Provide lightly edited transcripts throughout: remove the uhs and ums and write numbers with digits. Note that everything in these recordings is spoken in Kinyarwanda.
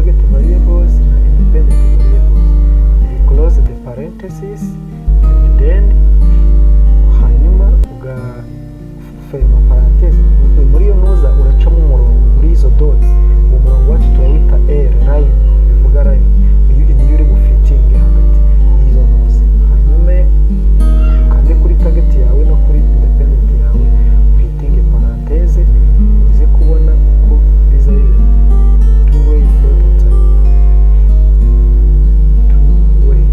Target variables na independent variables. You close the parenthesis and then hanyuma ugaferma parenthèse. Muri iyo ntuza uracamo umurongo muri izo dots. Uwo murongo wacu turawita L line, bivuga line. Uyu niyo uri bufitinge hagati y'izo ntuza. Hanyuma ukande kuri target yawe no kuri independent yawe, uhitinge parenthèse, uze kubona uko biza bimeze. Two way prototype, two way,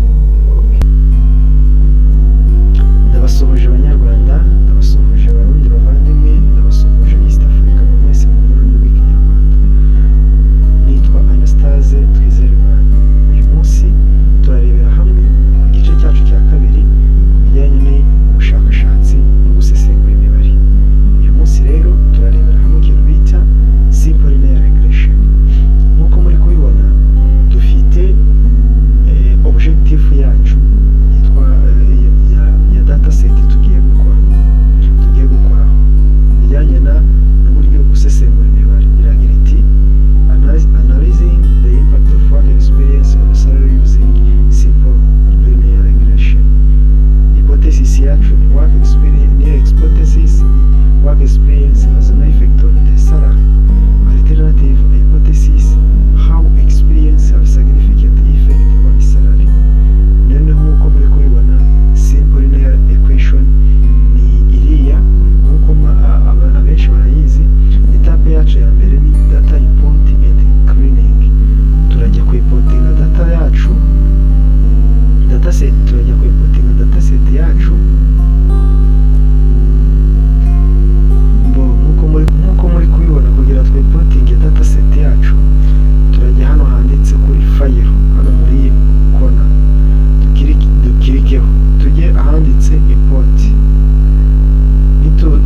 okay. Ndabasuhuje Abanyarwanda, ndabasuhuje Abarundi bavandimwe, ndabasuhuje East Africa mwese mu rurimi rw'Ikinyarwanda. Nitwa Anastase Twizerimana. Uyu munsi turarebera hamwe ku gice cyacu cya kabiri ku bijyanye n'ubushakashatsi no gusesengura imibare. Uyu munsi rero turarebera hamwe ikintu bita simple linear regression. Nk'uko muri kubibona, dufite objective yacu yitwa ya dataset tugiye gukoraho bijyanye na n'uburyo gusesengura imibare. Iragira iti: "Analyzing the impact of work experience on salary using simple linear regression." Hypothesis yacu ni work experience, ni hypothesis ni work experience has no effect on the salary. Alternative hypothesis, how experience have significant effect on salary. Noneho nk'uko muri kubibona, simple linear equation ni iriya, nk'uko abenshi barayizi. Étape yacu ya mbere ni data import and cleaning. Turajya kuimportinga data yacu, dataset. Turajya kuimportinga dataset yacu. Bo nk'uko muri kubibona, kugira twimportinge dataset yacu, turajya hano handitse kuri file, hano muri corner, dukirikeho, tujye ahanditse import.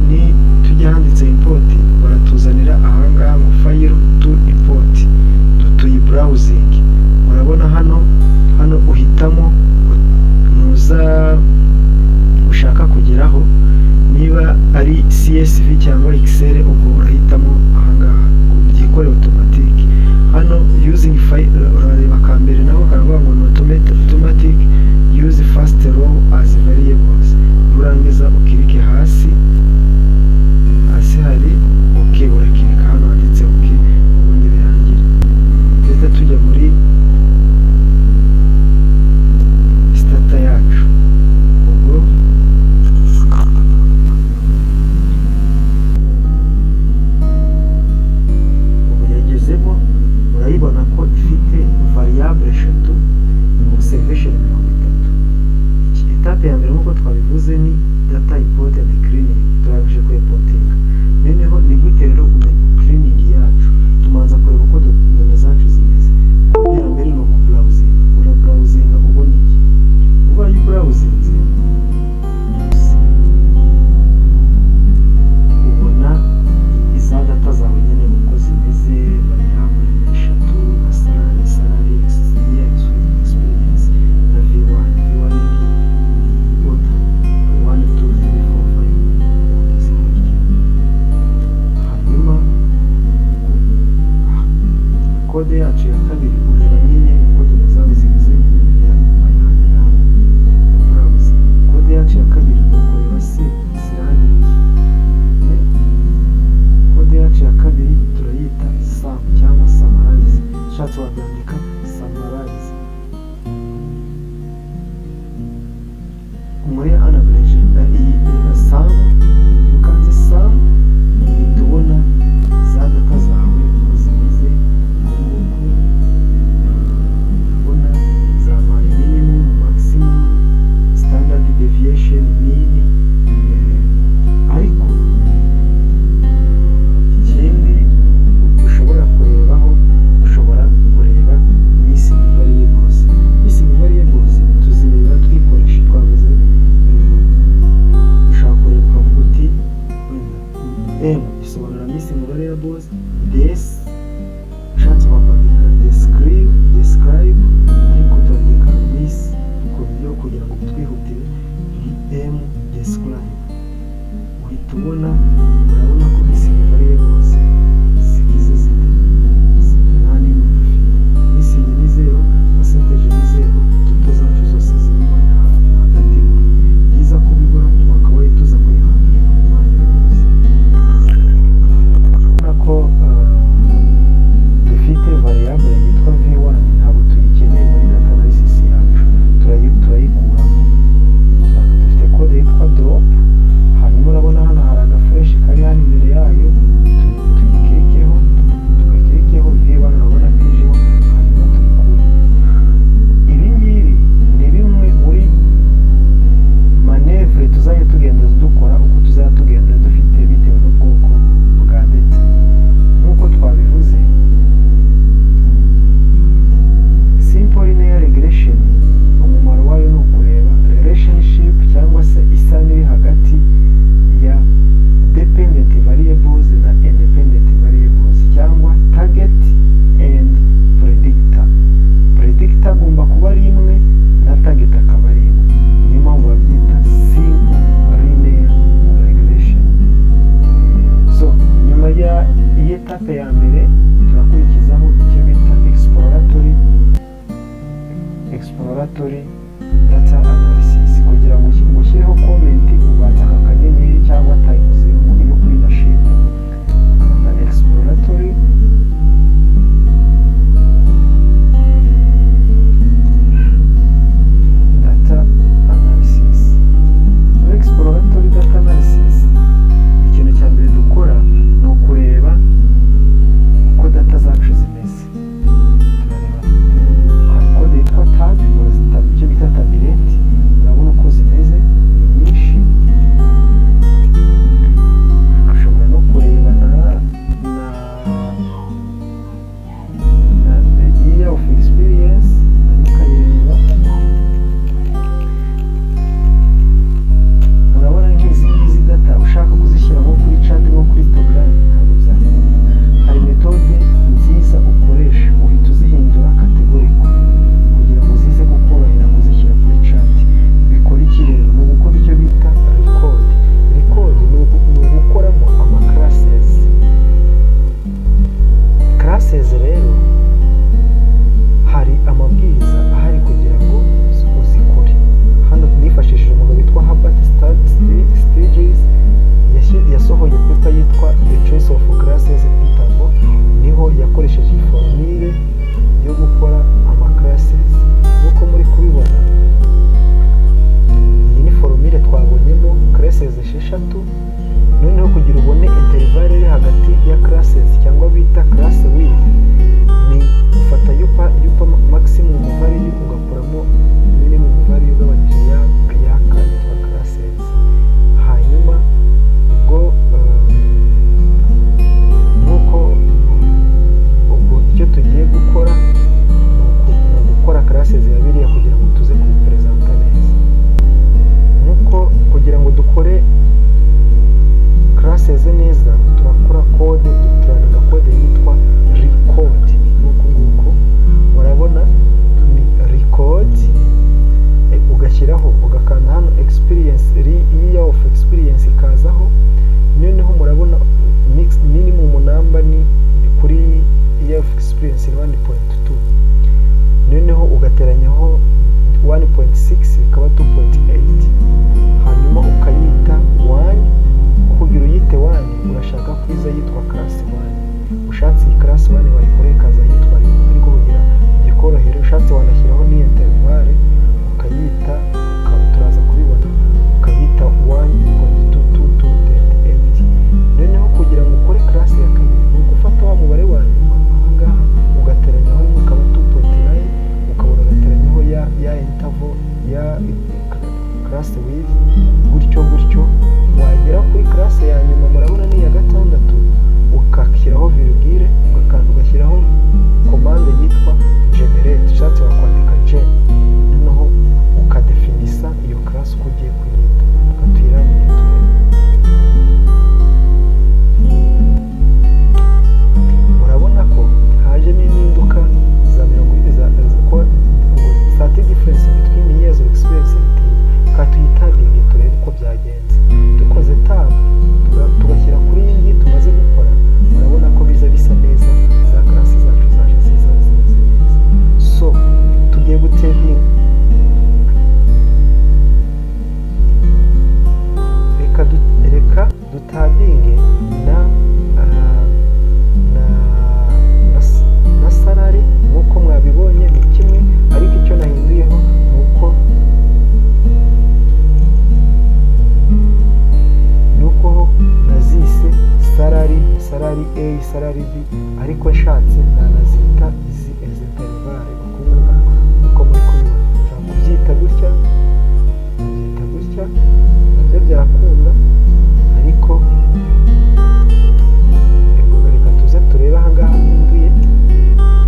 Ni tujye ahanditse import, baratuzanira ahangaha ngo file to import, tuyibrowsing. Murabona hano uhitamo ntuza ushaka kugeraho, niba ari CSV cyangwa Excel, ubwo urahitamo ahangaha byikore automatic. Hano using file, urareba akambere naho karavuga ngo ni automatic, use first row as variables. Nurangiza ukirike hasi, hasi hari ok, urakirika hano handitse ok, ubundi birangire. Duhita tujya muri Stata yacu. Ubwo ubu yagezemo, murayibona ko ifite variable eshatu, observation 30. Étape ya mbere, nk'uko twabivuze, ni data import and cleaning. Turangije kuimportinga. Noneho ni gute rero cleaning yacu? Tumanza kureba uko données zacu zimeze. Code ya mbere ni ukubrowsinga. Urabrowsinga ubona iki? Ubaye ubrowsinze ubona iza data zawe nyine uko zimeze, variable eshatu na salary, year experience na v1. V1 ni order 1 2 3 4 5, order zikurikira. Hanyuma code yacu ya kabiri, ureba nyine uko données zawe zimeze nyuma ya browse. Code yacu ya kabiri ni ukureba se ziraniye. Code yacu ya kabiri turayita sum cyangwa summarize. Ushatse wabyandika summarize. Muri unabridged iyi sum, iyo ukanze sum uhita ubona za data zawe uko zimeze. Uku nguku urabona zabaye minimum, maximum, standard deviation, mean. Ariko ikindi ushobora kurebaho, ushobora kureba Classes 6. Noneho kugira ubone intervalle iri hagati ya classes, cyangwa bita class width, ni ufata upper maximum value ugakuramo minimum value ugabanyije ya yaka yitwa classes. Hanyuma ubwo nk'uko ubwo icyo tugiye gukora ni ugukora classes ya biriya kugira ngo tuze kubipresenta neza. Nk'uko kugira ngo dukore classes neza, turakora code, turandika code yitwa recode. Nk'uku nguku murabona ni recode, ugashyiraho, ugakanda hano experience, year of experience ikazaho. Noneho murabona mix minimum number ni kuri year of experience ni 1.2, noneho ugateranyaho 1.6 bikaba 2.8, hanyuma ukayita 1. Kugira uyite 1, urashaka ko iza yitwa class 1. Ushatse iyi class 1 wayikora ikaza yitwa rimwe, ariko kugira bikorohere ushatse wanashyiraho n'iyo intervalle ukayita, turaza kubibona, ukayita 1.222.8. Noneho kugira ngo ukore class ya kabiri ni ugufata wa mubare wa nyuma ahangaha ugateranyaho rimwe ukaba 2.9, ukabona ugateranyaho ya interval ya class width, gutyo gutyo wagera kuri class ya nyuma. Murabona ni iya gatandatu, ugashyiraho virgule, ugakanda ugashyiraho commande yitwa generate. Ushatse wakwandika gen, noneho ukadefinisa iyo class uko ugiye kuyita. Reka tuyiranire turebe. Murabona ko hajemo impinduka za mirongo za ko ngo 30 difference between years of experience and ka tuyitabinge turebe uko byagenze. Dukoze tab tugashyira kuri iyi ngiyi tumaze gukora, murabona ko biza bisa neza, za class zacu zaje ziza zimeze neza. So tugiye gutabinga, reka dutabinge na salary. Nk'uko mwabibonye ni kimwe, ariko icyo nahinduyeho ni uko ho nazise salary, salary A, salary B, ariko nshatse nanazita izi intervalle uku nguku uko muri kubibona. Nshobora kubyita gutya, kubyita gutya nabyo byakunda, ariko ubwo reka tuze turebe ahangaha mpinduye.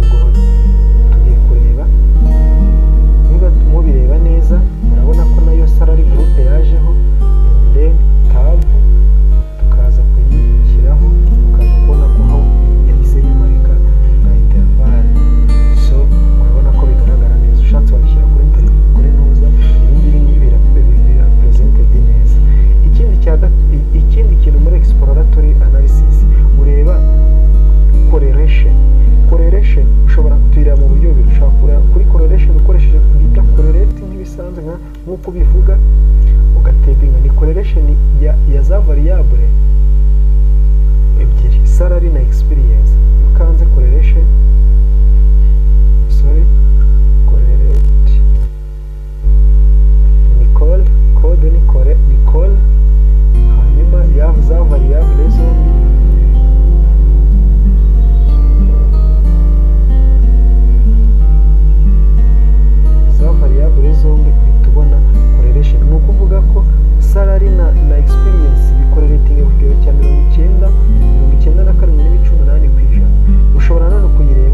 Ubwo tugiye kureba niba mubireba neza. Murabona ko nayo salary group yajeho, and then tab tukaza kuyishyiraho, ukaza kubona ko aho yahise yimarika nka intervalle. So murabona ko bigaragara neza. Ushatse wabishyira kuri ntuza. Ibi ngibi ni bira presented neza. Ikindi kintu muri exploratory analysis ureba correlation. Correlation ushobora kutuyireba mu buryo bubiri. Ushobora kureba kuri correlation ukoresheje bita correlate nk'ibisanzwe, nk'uko bivuga, ugatabinga ni correlation ya za variable ebyiri, salary na experience. Iyo ukanze correlation, sorry, correlate ni call code, ni call, hanyuma ya za variable zombi, za variable zombi, uhita ubona correlation. Ni ukuvuga ko salary na experience bicorrelating ku kigero cya 97.8%. Ushobora none kuyireba.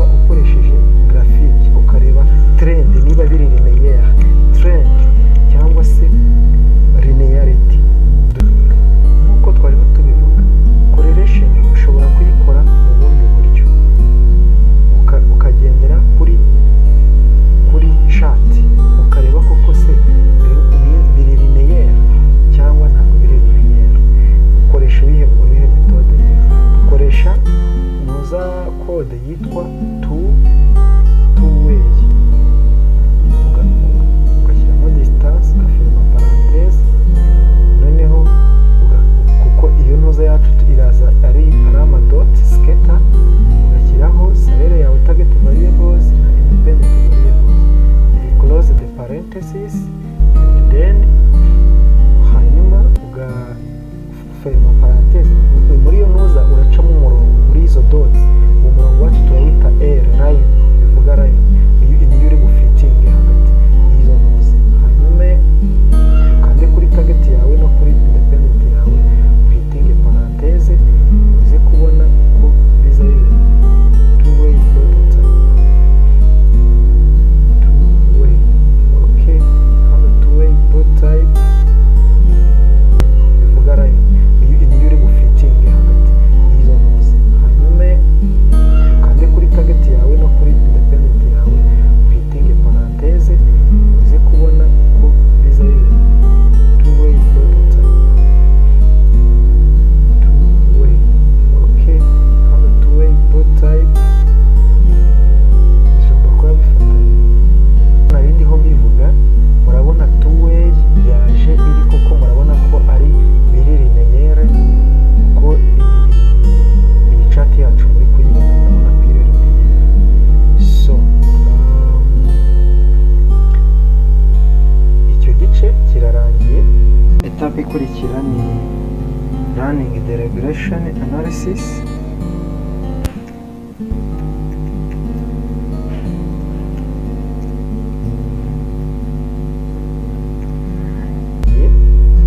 Regression analysis.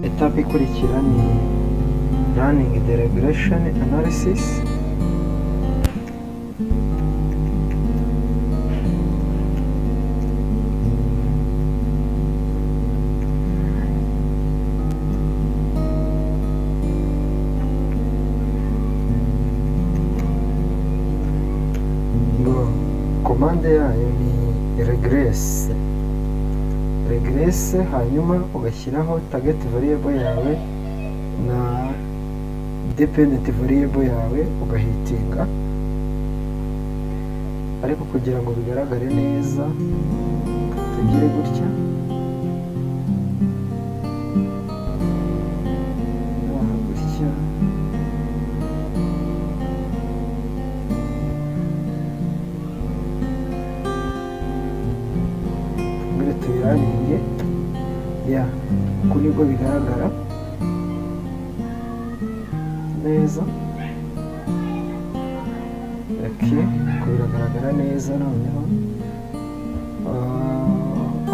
Étape ikurikira ni running the regression analysis. Ngo commande yayo ni regress, regress, hanyuma ugashyiraho target variable yawe na dependent variable yawe, ugahitinga. Ariko kugira ngo bigaragare neza, tugire gutya aha, gutya. Mbere tuyiraninge ya uku, nibwo bigaragara neza. Okay, uku biragaragara neza. Noneho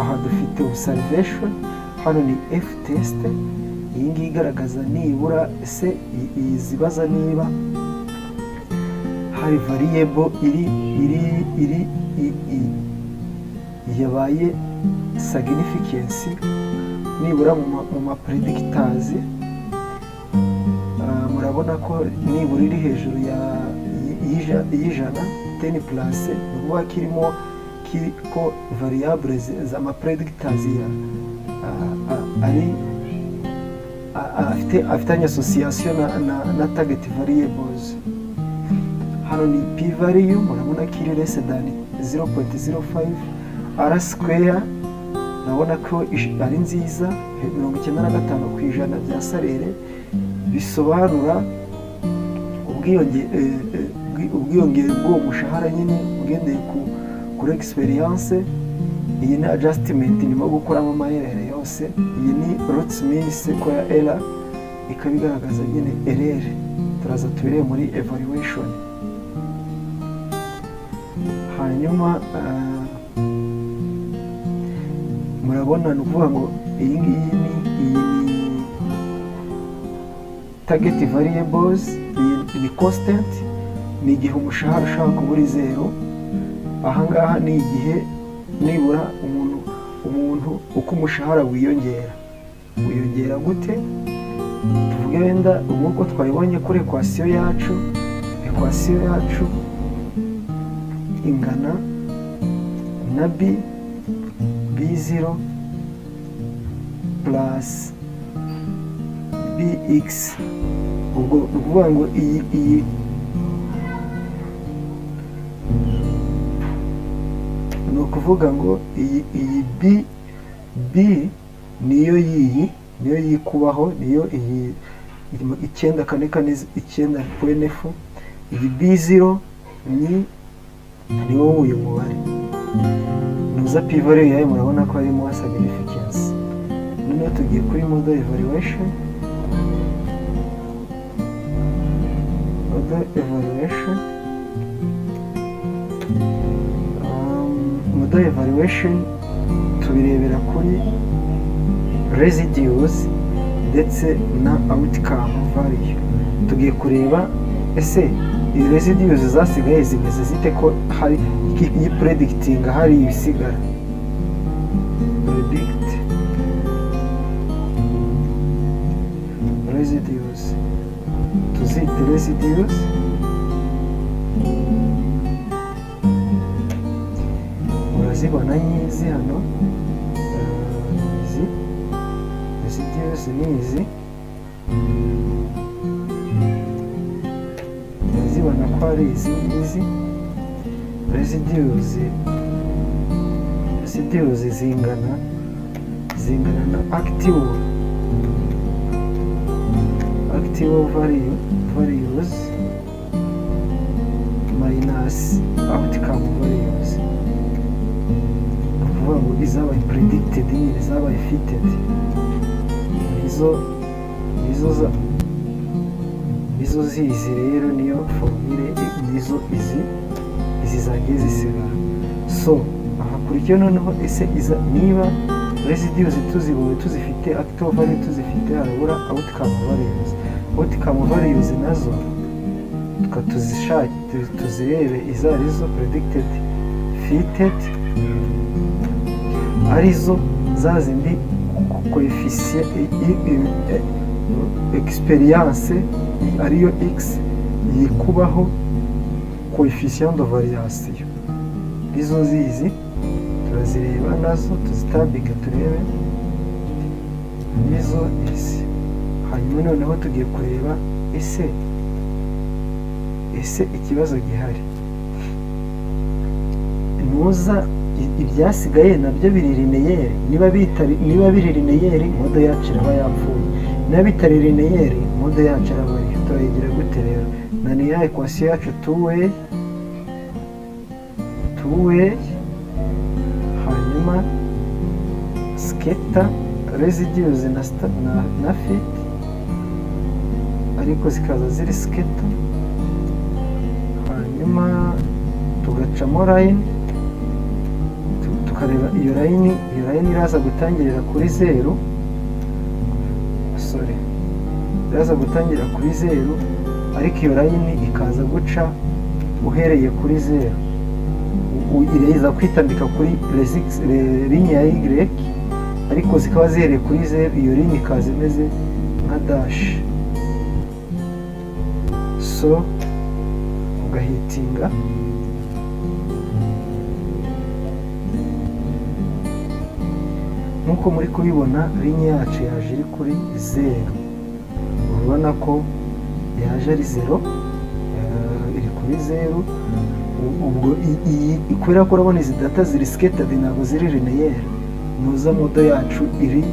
aha dufite observation, hano ni F test. Iyi ngiyi igaragaza nibura ese iyi zibaza niba hari variable iri yabaye significance nibura mu ma predictors. Murabona ko nibura iri hejuru ya y'ijana, 10 plus, ni ukuvuga ko irimo ko variable z'ama predictors ya ari afitanye association na target variables. Hano ni p value, murabona ko iri less than 0.05. R square urabona ko ari nziza, 95% bya salaire, bisobanura ubwiyongere bw'uwo mushahara nyine ugendeye kuri experience. Iyi ni adjustment nyuma yo gukuramo ama error yose. Iyi ni root mean square error, ikaba igaragaza nyine error. Turaza tubirebe muri evaluation. Hanyuma murabona, ni ukuvuga ngo iyi ngiyi ni, iyi ni target variables, iyi ni constant, ni igihe umushahara ushobora kuba uri zero. Ahangaha ni igihe nibura umuntu uko umushahara wiyongera. Wiyongera gute? Tuvuge wenda nk'uko twabibonye kuri equation yacu, equation yacu ingana na B0 plus BX. Ubwo ni ukuvuga ngo iyi ni ukuvuga ngo iyi B niyo yiyi, niyo yikubaho, niyo iyi 9449.F. Iyi B0 ni wowe uyu mubare nuza p value yayo, murabona ko harimo significance. Noneho tugiye kuri model evaluation. Model evaluation, model evaluation tubirebera kuri residues ndetse na outcome value. Tugiye kureba ese izi residues zasigaye zimeze zite, ko hari iyi predicting, hari ibisigara. Predict residues, tuzite residues. Murazibona nyizi hano, izi residues ni izi, murazibona ko ari izi ngizi residues. Residues zingana na actual values minus outcome values. Ni ukuvuga ngo izabaye predicted nyine, izabaye fitted, nizo Nizo zizi rero, niyo formule, nizo izi zagiye zisigara. So hakurikiyeho noneho, ese iza niba residues tuzibonye, tuzifite, actual value tuzifite, harabura outcome values. Outcome values nazo tukatuzishake, tuzirebe izo arizo. Predicted fitted, arizo za zindi coefficient experience, ariyo x yikubaho coefficient de variation, izo zizi turazireba nazo, tuzitambike turebe nizo izi. Hanyuma noneho tugiye kureba ese ikibazo gihari nuza ibyasigaye nabyo biri linéaire. Niba biri linéaire, model yacu iraba yapfuye. Niba bitari linéaire, model yacu iraba ariyo. Turayigira gute rero? Na ni ya equation yacu two way, hanyuma scatter residues na fit, ariko zikaza ziri scatter. Hanyuma tugacamo line, tukareba iyo line. Iyo line iraza gutangirira kuri zeru, sorry, iraza gutangira kuri zeru, ariko iyo line ikaza guca uhereye kuri zeru, iraza kwitambika kuri ligne ya y, ariko zikaba zihereye kuri zeru. Iyo ligne ikaza imeze nka dash. So ugahitinga. Nk'uko muri kubibona, ligne yacu yaje iri kuri zeru. Urabona ko yaje ari zero, iri kuri zeru. Ubwo iyi, kubera ko urabona izi data ziri scattered, ntabwo ziri linéaire, nuza model yacu iri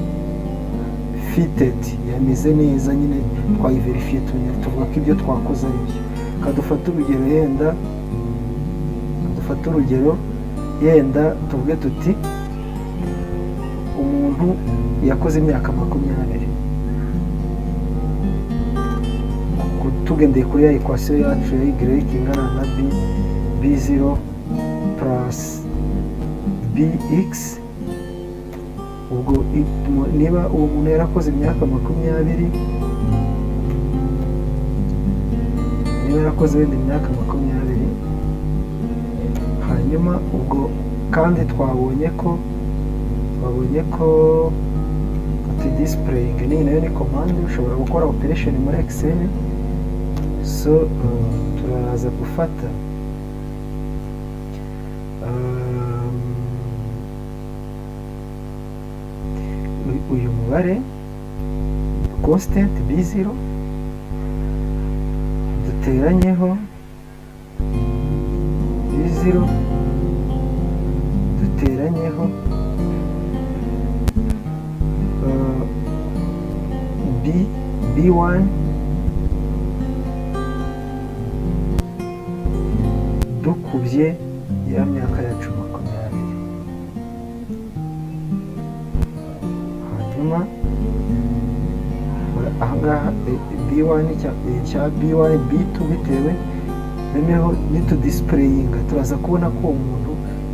fitted, yameze neza nyine. Twayiverifiye, tuvuga ko ibyo twakoze ari byo. Kadufate urugero yenda, dufate urugero yenda, tuvuge tuti umuntu yakoze imyaka 20. Tugendeye kuri ya equation yacu ya y ingana na b0 plus bx, ubwo niba uwo muntu yarakoze imyaka 20, niba yarakoze wenda imyaka 20, hanyuma ubwo kandi twabonye ko tudisplaying, n'iyi nayo ni command, ushobora gukora operation muri Excel. So turaza gufata uyu mubare constant b0, duteranyeho b0, duteranyeho b b1, dukubye ya myaka yacu 20. Hanyuma ahangaha b1 cya b1, b2, bitewe. Noneho nitudisplayinga, turaza kubona ko uwo muntu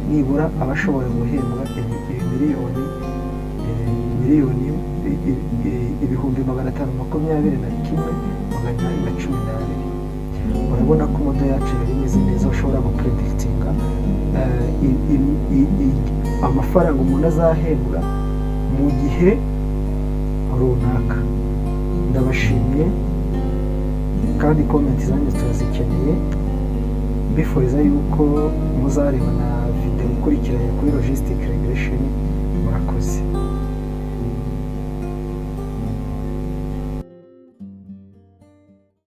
nibura aba ashobora guhembwa miliyoni 521,812. Urabona ko model yacu yari imeze neza. Ushobora gupredictinga amafaranga umuntu azahembwa mu gihe runaka. Ndabashimiye, kandi comment zanyu turazikeneye. Mbifuriza yuko muzareba na videwo ikurikiranye kuri logistic regression. Murakoze.